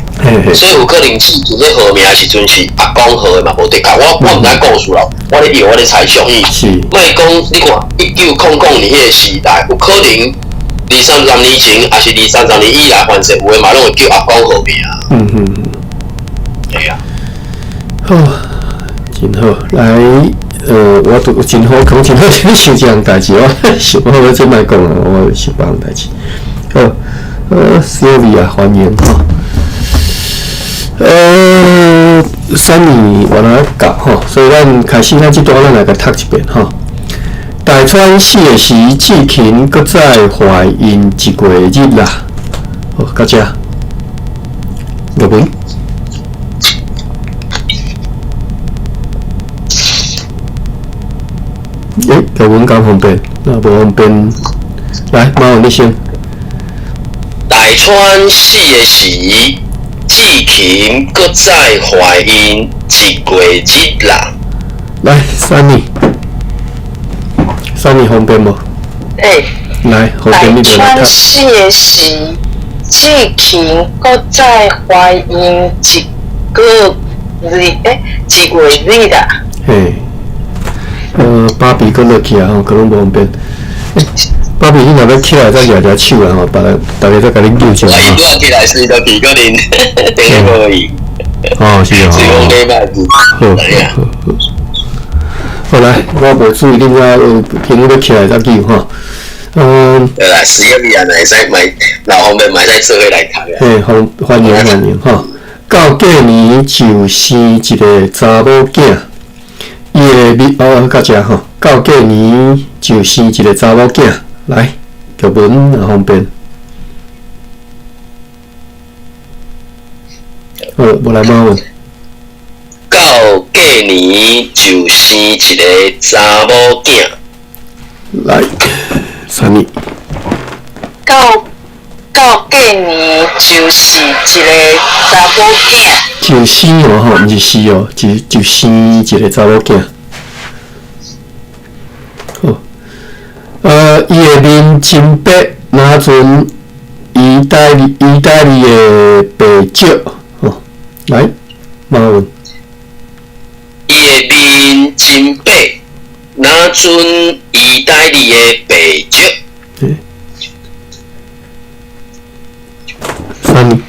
所以有可能志勤咧號名的時陣是阿公號的嘛，無的確，我我毋知故事啦，我咧用我咧猜想伊。莫講你看1900年彼个時代，有可能二三十年前，抑是二三十年以來，凡勢有的嘛攏會叫阿公號名。對啊。好，真好，來，我拄真好，講真好，你想這項代誌，我想好欲這莫講啊，我想別項代誌。好，Sylvia 歡迎吼。三年原來教吼，所以咱開始咱這段咱來共讀一遍吼。大川死的時，志勤閣再懷孕一月日啦。好，到這。玉文。欸，玉文敢方便？若無方便，來，麻煩你先。大川死的時，志勤閣再懷孕一月日啦。來，三年，三年方便無？欸，來，方便你就來讀。大川死的時，志勤閣再懷孕一個日，欸，一月日啦。嘿，芭比閣落去啊吼，閣攏無方便。欸，芭比，你若欲起來，再舉舉手啊吼，別人大家再共你救一下。啊，伊拄仔起來時就去，可能電話無伊。哦，是哦。是講禮拜四。好，好，好。好來，我無注意，恁遐有朋友欲起來再救吼。嗯。對啦，時間伊也會使買，若方便嘛會使做伙來讀啊。嘿，歡歡迎歡迎吼。到過年就生一個查某囝，伊的面哦，到這吼。到過年就生一個查某囝，來，玉文若方便。好，無來麻煩。到過年就生一個查某囝。來，三年。到過年就是一個查某囝。就生哦吼，毋是死哦，就就生一個查某囝。好，伊的面真白，若像意大利意大利的白酒。吼，來，麻煩。伊的面真白，若像意大利的白酒。欸，三年。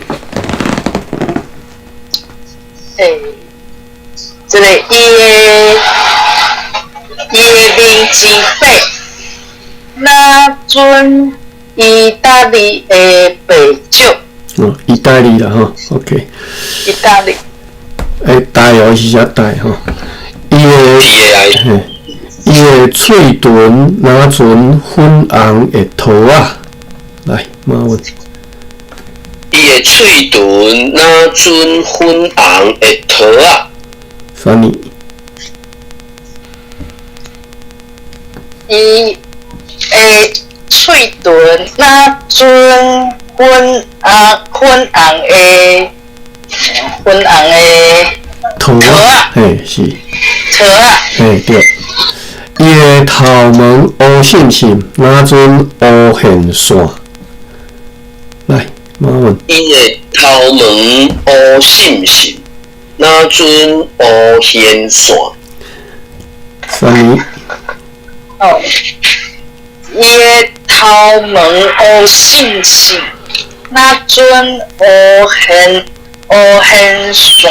欸，這個伊的伊的面真白，若像意大利的白酒。哦，意大利啦吼，OK。意大利。欸，大哦是寫大吼，伊的嘿，伊的喙唇若像粉紅的桃仔，來，麻煩。伊的喙唇若像粉紅的桃仔。三年。伊的喙唇若像粉啊粉紅的粉紅的桃仔，嘿是。桃仔。嘿對。伊的頭毛烏滲滲，若像烏線線。來，麻煩。伊的頭毛烏滲滲，若像烏線線。三年。哦，伊的頭毛烏滲滲，若像烏線烏線線。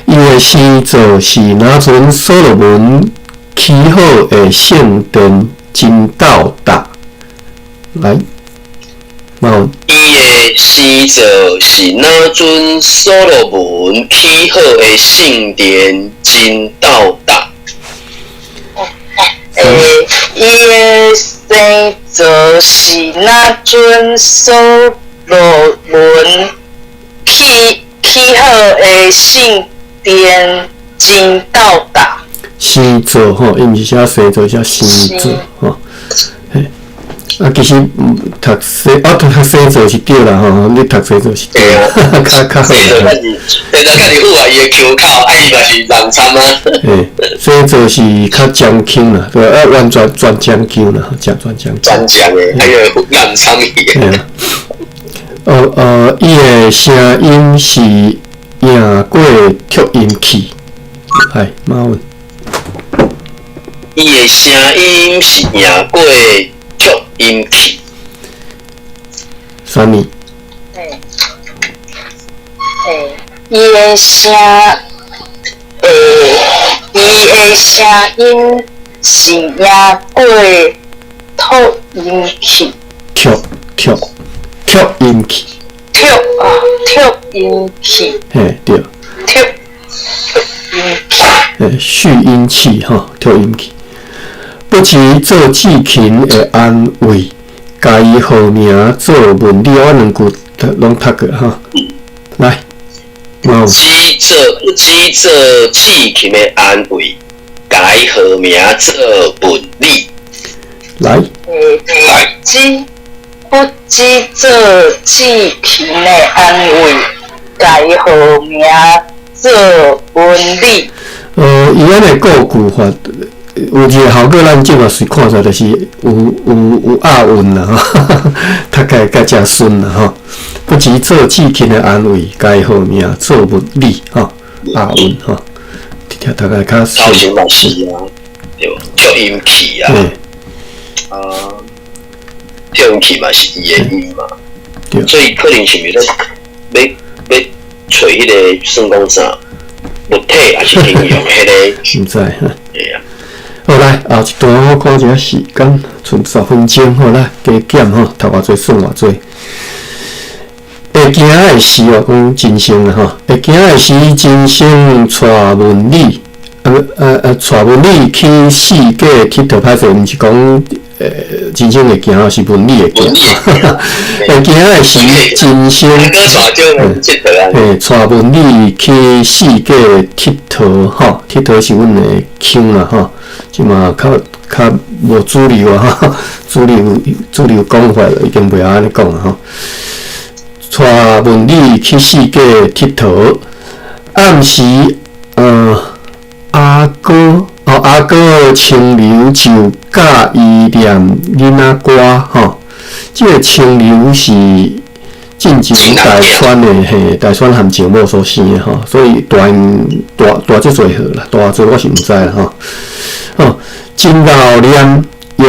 伊的星座是若像所羅門起好的聖殿真鬥大。來，麻煩。伊的星座是若像所羅門起好的聖殿真鬥大。欸，伊的星座是若像所羅門起起好的聖殿真鬥大。星座吼，伊毋是寫星座，寫星座吼。嘿，啊，其實讀星啊，讀讀星座是對啦吼，你讀星座是對，較較好。星座較是，星座較是符合伊的腔口，啊伊嘛是人參啊。嘿，星座是較將腔啦，對啊，完全全將腔啦，全全將。全將的，啊伊個人參伊。嘿啊。哦伊的聲音是贏過擴音器，來，麻煩。伊的聲音是贏過擴音器。三年。欸，欸，伊的聲，欸，伊的聲音是贏過擴音器。擴擴擴音器。吸啊，吸音器。嘿，對。吸音器。嘿，蓄音器吼，吸音器。不只做志勤的安慰，共伊號名做文理，我兩句攏讀過吼。來，只做只做志勤的安慰，共伊號名做文理。來。來。只不只做志勤的安慰，共伊號名做文理。伊按呢構句法，有一個效果，咱這馬隨看出來，就是有押韻啦，吼，讀起來較誠順啦，吼。不只做志勤的安慰，共伊號名做物理，吼，押韻吼，聽讀起來較順。頭前嘛是啊，對，吸音器啊，啊，吸音器嘛是伊的音嘛，所以可能是毋是咧欲欲揣彼個算講啥物體，抑是形容彼個？毋知。對啊。好來，後一段我看一下時間，賰10分鐘，好來加減吼，讀偌濟算偌濟。會行的時哦，講真生啦吼，會行的時真生帶文理，帶文理去四界𨑨迌，歹勢，毋是講真生會行，是文理會行。會行的時真生，嘿，帶文理去四界𨑨迌吼，𨑨迌是阮的腔啦吼，這馬較較無主流啊，主流主流講法已經袂曉按呢講啊吼。帶文理去四界𨑨迌，暗時，阿哥，哦，阿哥清流就教伊念囡仔歌吼。這個清流是進前大川的嘿，大川含石某所生的吼，所以大𪜶大大足濟歲啦，大偌濟我是毋知啦吼。哦，真𠢕念，也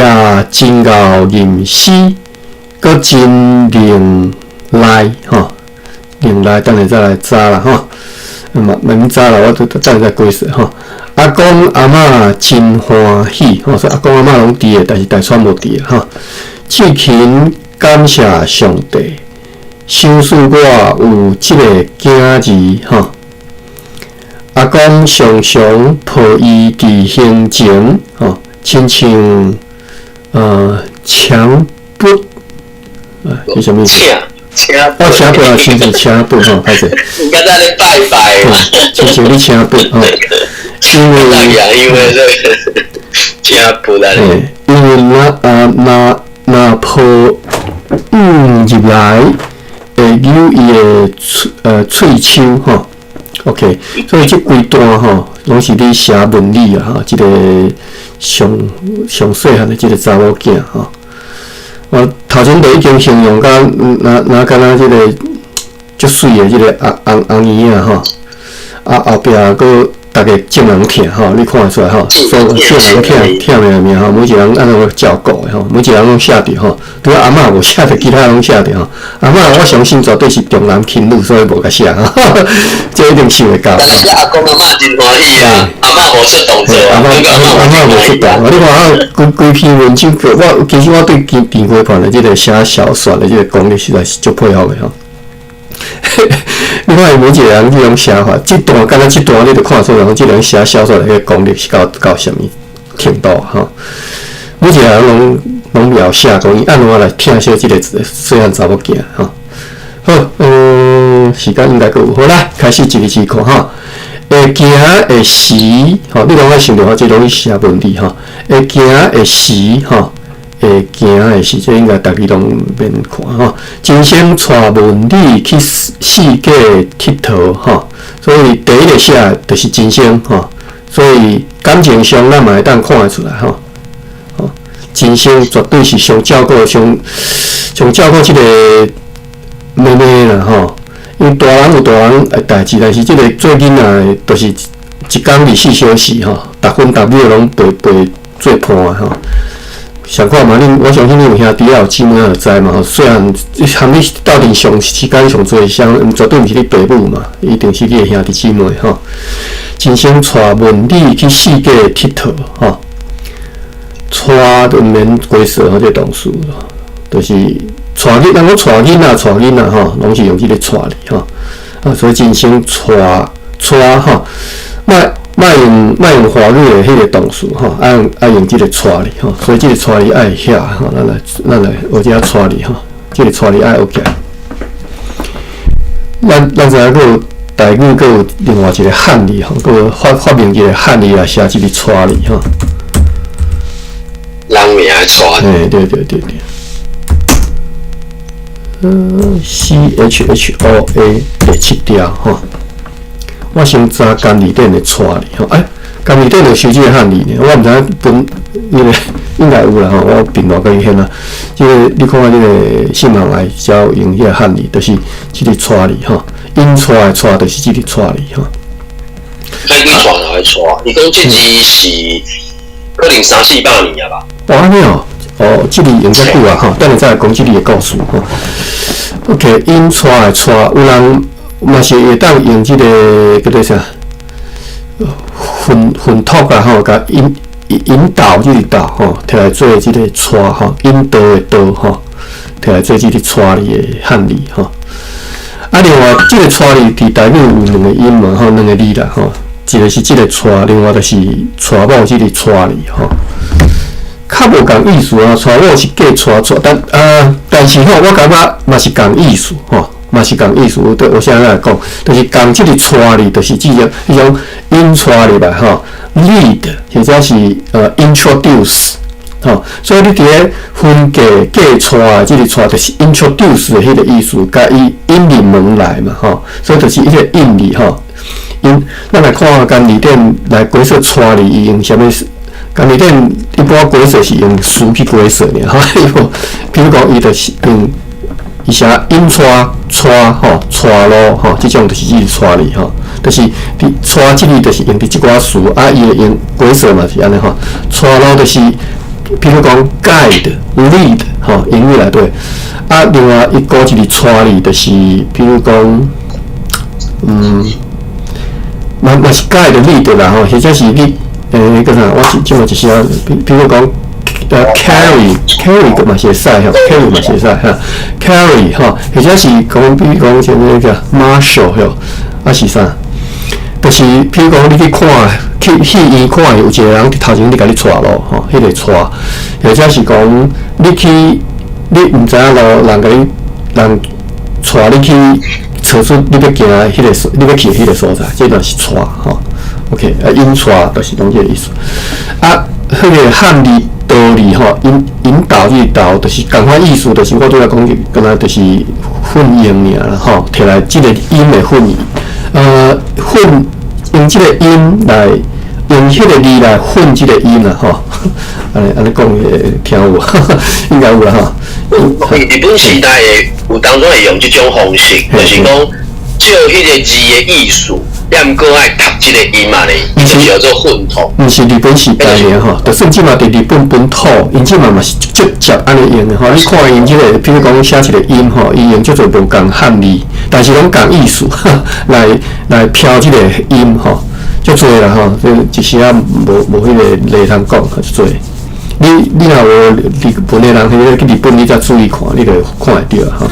真𠢕吟詩，閣真能來吼，能來等下再來查啦吼，嘛免查啦，我等下再解釋吼。阿公阿嬤真歡喜吼，所以阿公阿嬤攏佇的，但是大川無佇吼。志勤感謝上帝，賞賜我有這個囝兒吼。阿公常常抱伊佇胸前吼，親像強不啊，是啥物？請哦，請佛啊，親像請佛吼，歹勢。應該在咧拜拜嘛。親像你請佛吼，因為因為這個請佛啊。因為若啊若若抱入來，會扭伊的喙鬚吼。OK，所以這規段吼，攏是咧寫文理啊，吼，這個上上細漢的這個查某囝吼。我頭前就已經形容甲若若敢若這個足媠的這個紅紅嬰仔吼，啊後壁閣逐家眾人疼吼，你看會出來吼，所有眾人疼疼的命吼，每一個人按怎照顧的吼，每一個人攏寫著吼，除了阿嬤無寫著，其他攏寫著吼。阿嬤我相信絕對是重男輕女，所以無共寫吼，這一定想會到。但是阿公阿嬤真歡喜啊，阿嬤無出動作，阿嬤阿嬤無出動。你看啊，規規篇文章，我其實我對鄭國藩的這個寫小說的這個功力實在是足佩服的吼。你看伊每一個人這種寫法，這段敢若這段你就看出來，這個人寫小說的彼個功力是到啥物程度吼？每一個人攏攏描寫講伊按怎來疼惜這個細漢查某囝吼。好，時間應該閣有，好來開始一字一看吼。會行的時，吼，你攏愛想著吼，這攏是寫文字吼。會行的時，吼。會行的時，這應該逐家攏免看吼。真生帶文理去四界𨑨迌吼，所以第一個寫就是真生吼，所以感情上咱嘛會當看會出來吼。吼，真生絕對是上照顧、上上照顧這個妹妹啦吼。因為大人有大人的代誌，但是這個做囡仔的，就是一工24小時吼，逐分逐秒攏陪陪做伴吼。想看嘛？恁我相信恁有兄弟仔有姊妹仔就知嘛吼。細漢含你鬥陣上時間上濟，相絕對毋是你爸母嘛，一定是你的兄弟姊妹吼。真生帶文理去四界𨑨迌吼，帶就毋免解釋吼，這個動詞就是带囡，人讲带囡仔，带囡仔吼，攏是用這個帶字吼。啊，所以真生帶帶吼，莫莫用莫用華語的彼個動詞吼，愛用這個帶字吼，所以這個帶字愛遐吼，咱來學這帶字吼，這個帶字愛學起來。咱知影閣有台語，閣有另外一個漢字吼，閣有發明一個漢字來寫這個帶字吼。人名的帶。嘿，對對對對。CHHOA 第七條吼，我先查簡字典的帶字吼，欸，簡字典就收這個漢字呢，我毋知影本彼個應該有啦吼，我並無共伊現啊。這個你看這個新聞來才有用彼個漢字，就是這個帶字吼，引帶的帶就是這個帶字吼。愛去帶就會帶，伊講這字是可能三四百年啊吧？哦，按呢哦。哦，這字用遮久啊，吼，等下再來講這字的故事吼。OK，引帶的帶，有人嘛是會當用這個叫做啥？訓託啊吼，共引導這個導吼，摕來做這個帶吼，引導的導吼，摕來做這個帶字的漢字吼。啊，另外這個帶字佇台語有兩個音嘛吼，兩個字啦吼，一個是這個帶，另外就是娶某這個娶字吼。較無仝意思啊，娶某是嫁娶娶，但是吼，我感覺嘛是仝意思吼，嘛是仝意思。對，我現在來講，就是仝這個帶字，就是這種彼種引帶入來吼，lead 或者是introduce 吼，所以你佇咧婚嫁嫁娶的這個帶，就是 introduce 的彼個意思，共伊引入門來嘛吼，所以就是彼個引字吼。因咱來看簡字典來解說帶字，伊用啥物？簡字典一般解說是用詞去解說爾吼，比如講，伊就是用伊寫引帶帶吼帶路吼，這種就是這個帶字吼，就是佇帶這字就是用佇這寡詞，啊，伊會用解說嘛是按呢吼，帶路就是，比如講 guide lead 吼，英語內底，啊，另外伊閣一個帶字就是，比如講，嘛是 guide lead 啦吼，或者是你。欸，個啥？我這這嘛一時啊，比如講，carry，carry 閣嘛是會使吼，carry 嘛是會使哈，carry 吼，或者是講，比如講像那個 marshal 吼，啊是啥？就是比如講，你去看去戲院看，有一個人佇頭前咧共你帶路吼，彼個帶，或者是講你去你毋知影路，人共你人帶你去找出你欲行彼個所，你欲去彼個所在，這就是帶吼。OK，啊，引帶就是攏這個意思。啊，彼個漢字導字吼，引導這個導，就是仝款意思，就是我拄才講的，敢若就是訓用爾啦吼，摕來這個音的訓，訓用這個音來用彼個字來訓這個音啦吼。按呢按呢講會聽有無？應該有啦吼。日本時代的有當中會用這種方式，就是講照彼個字的意思。也毋過愛讀這個音嘛咧，就是叫做訓托。毋是日本時代爾吼，就算這馬佇日本本土，𪜶這馬嘛是直接按呢用的吼。你看𪜶這個，比如講寫一個音吼，伊用叫做無仝漢字，但是攏仝意思來飄這個音吼，足濟啦吼。這一時仔無彼個例通講，足濟。你若有日本的人，彼個去日本，你才注意看，你就看會著吼。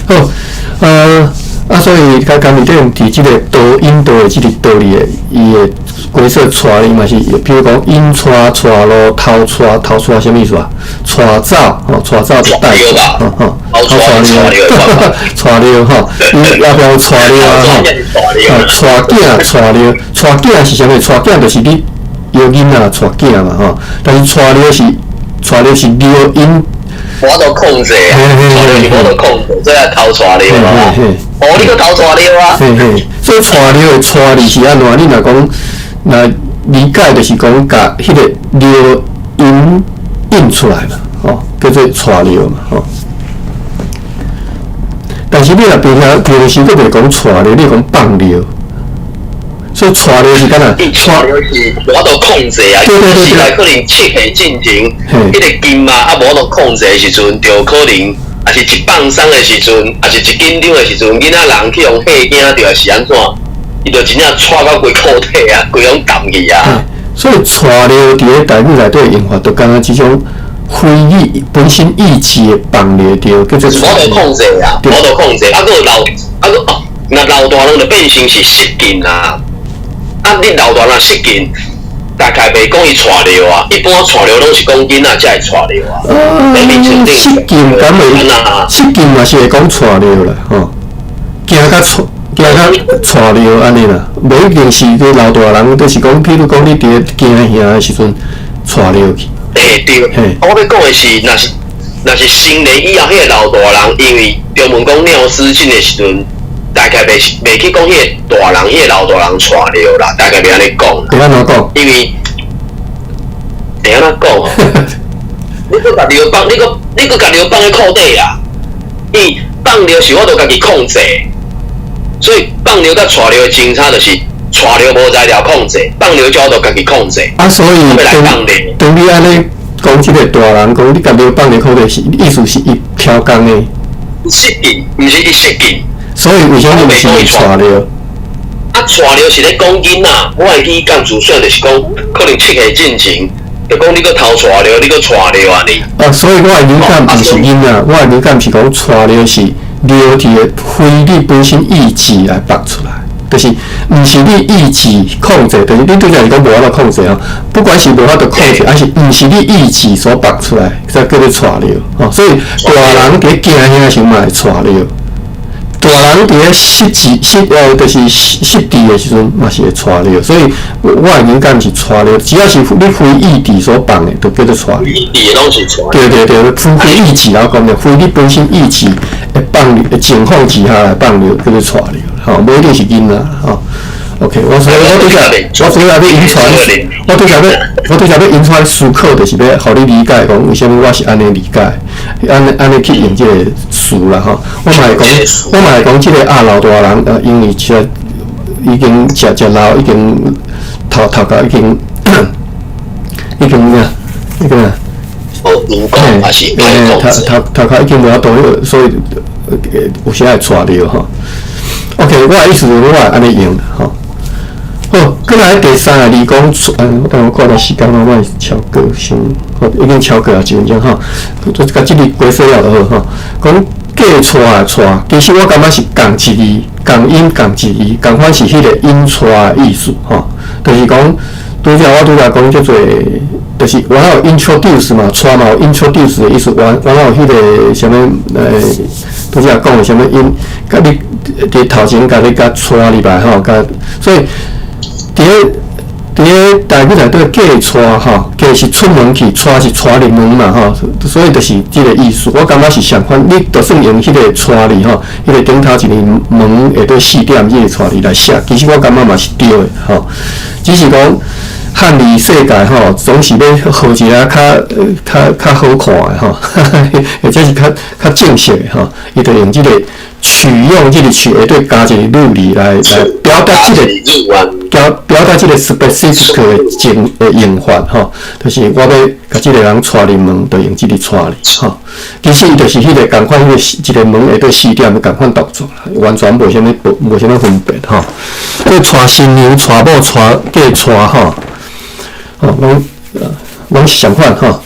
好，啊，所以較簡單佇這個導引導的這個導字的，伊的解說帶字嘛是，比如講引帶帶路偷帶偷帶啥物意思啊？帶走吼，帶走就帶走，吼吼，偷帶尿，帶尿吼，伊後壁有帶尿啊吼，啊帶囝帶尿，帶囝是啥物？帶囝就是你搖囡仔帶囝嘛吼，但是帶尿是帶尿是尿引。無法度控制啊，帶尿是無法度控制，這係偷帶尿嘛。哦，你閣偷帶尿啊？嘿嘿，所以帶尿的帶字是按怎？你若講若理解，就是講共彼個尿引引出來嘛，吼，叫做帶尿嘛，吼。但是你若平常時閣袂講帶尿，你講放尿。所以帶尿是敢若帶尿是無法度控制啊，對對對對，可能7歲進前，彼個筋啊啊無法度控制的時陣，就可能。啊是一放鬆的時陣，啊是一緊張的時陣，囡仔人去予嚇驚著是按怎？伊就真正掣到規褲體啊，規攏澹去啊。所以帶尿佇咧台語內底用法，就敢若這種非你本身意志的放尿著，叫做无度控制啊，无度控制，啊，閣有老，啊，閣哦，若老大人就變成是失禁啊，啊，你老大人失禁，大概袂講伊帶尿啊，一般帶尿攏是講囡仔才會帶尿啊。失禁敢會？失禁嘛是會講帶尿啦，吼，驚甲帶，驚甲帶尿按呢啦，袂一定是個老大人，就是講，譬如講你佇咧驚嚇的時陣帶尿去。欸對，我欲講的是，若是成年以後，彼個老大人，因為中文講尿失禁的時陣，大概袂去講彼個大人，彼個老大人帶尿啦，大概袂按呢講。會按怎講？因為會按怎講？你閣共尿放，你閣共尿放咧褲底啊？伊放尿是我都家己控制，所以放尿佮帶尿的相差就是帶尿無材料控制，放尿才我都家己控制。啊，所以當你按呢講這個大人講，你共尿放佇褲底是意思是伊超工的？失禁，毋是伊失禁。所以為啥物毋是伊帶尿？啊，帶尿是咧講囡仔，我會記講自細就是講，可能7歲進前，就講你閣偷帶尿，你閣帶尿按呢。啊，所以我的理解毋是囡仔，我的理解是講帶尿是尿佇個非你本身意志來放出來。就是毋是你意志控制，就是你拄才是講無法度控制吼，不管是無法度控制，還是毋是你意志所放出來，才叫做帶尿吼。所以大人佇驚嚇時嘛會帶尿，大人佇咧失智失就是失智的時陣嘛是會帶尿。所以我的理解毋是帶尿，只要是你非意志所放的，就叫做帶尿。意志攏是帶。對對對，非意志來講，非你本身意志會放的情況之下來放尿，叫做帶尿。吼，無一定是囡仔吼。OK，我所以我拄才，我拄才欲引出，我拄才欲引出來思考，就是欲予你理解講，為啥物我是按呢理解，按呢去用這個詞啦吼。我嘛會講，我嘛會講，這個阿老大人，因為其實已經誠誠老，已經頭殼已經已經咩？已經啊，嘿，頭殼已經無法度，所以有時會帶尿吼。OK，我的意思是我會按呢用吼。好，過來第三個字講，我等我看下時間，我莫超過先，好，已經超過啊一分鐘吼。就共這个解釋了就好吼。講嫁娶的娶，其實我感覺是仝一字，仝音仝一字，仝款是彼個引娶的意思吼。就是講，拄才我拄才講叫做，就是我有 introduce 嘛，娶嘛有 introduce 的意思，我有彼個啥物拄才講的啥物引，共你佇頭前共你共娶入來吼，共所以佇咧台語內底嫁娶吼，嫁是出門去，娶是娶入門嘛吼，所以就是這個意思。我感覺是相款，你就算用彼個娶字吼，彼個頂頭一個門下底四點這個娶字來寫，其實我感覺嘛是對的吼。只是講漢字世界吼，總是欲號一个較好看的吼，或者是較正式的吼，伊就用這個取用這個取下底加一個女字來表達這個表達這個 specific 的情的用法吼，就是我欲共這個人娶入門，就用這個娶字吼。其實伊就是彼個仝款，彼個一個門下底四點的仝款動作，完全無啥物分別吼。這娶新娘、娶某、娶嫁娶吼，吼攏是相款吼。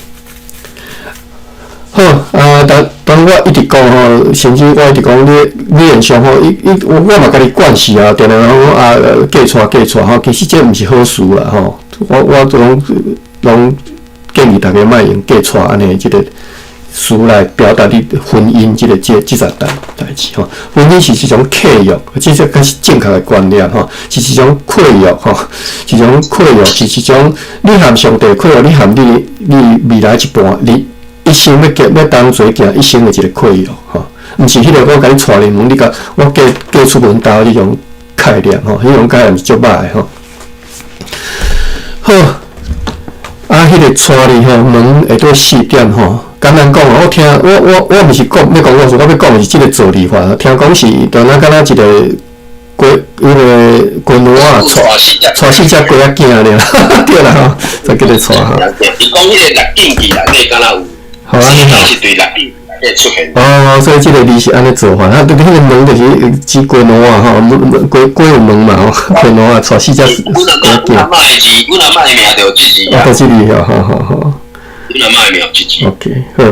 好啊，當我一直講吼，甚至我一直講你語言上吼，伊我嘛家己慣勢啊，定定講啊嫁娶嫁娶吼，其實這毋是好事啦吼。我攏建議大家莫用嫁娶按呢這個詞來表達你婚姻這個這件代誌吼。婚姻是一種契約，這個較是正確的觀念吼，是一種契約吼，是一種契約，是一種你和上帝契約，你和你未來一半，你一生欲行欲同齊行一生的一個契約吼，毋是彼個我共你娶入門，你共我嫁出門兜彼種概念吼，彼種概念是足歹的吼。好，啊，彼個娶字吼，門下底四點吼，簡單講啊，我聽我毋是講欲講故事，我欲講的是這個造字法。聽講是，就若敢若一個雞，彼個雞卵仔，娶四隻雞仔囝爾，對啦吼，才叫做娶吼。伊講彼個六進去內底敢若有。好啊，你好。是對六進內底出現。哦，所以這個字是按呢做法，啊，對彼個門就是指雞卵仔吼，門雞有門嘛吼，雞卵仔娶四隻雞仔。阮阿嬤的字，阮阿嬤的名就這字啊。哦，這字哦，好好好。阮阿嬤的名一字。 OK，好。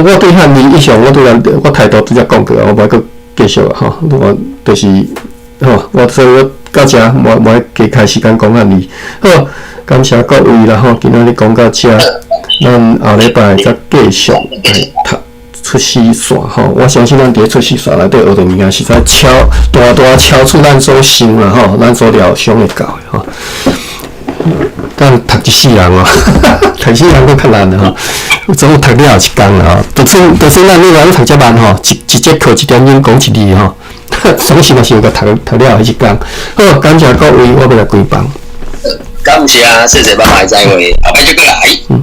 我對漢字一向我對咱我態度拄才講過啊，我無愛閣繼續啊吼。我就是吼，我所以我到遮無愛加開時間講漢字。好，感謝各位啦吼，今仔日講到遮，咱後禮拜再繼續來讀出師線吼。我相信咱佇咧出師線內底學著物件，實在超大大超出咱所想啦吼，咱所料想會到的吼。但讀一世人哦，讀一世人閣較難吼。總讀了一工啦吼，就算咱你若讀遮慢吼，一節課一點鐘講一字吼，總是嘛是有共讀讀了彼一工。好，感謝各位，我欲來關房。感謝，謝謝，拜拜，再會，後擺再閣來。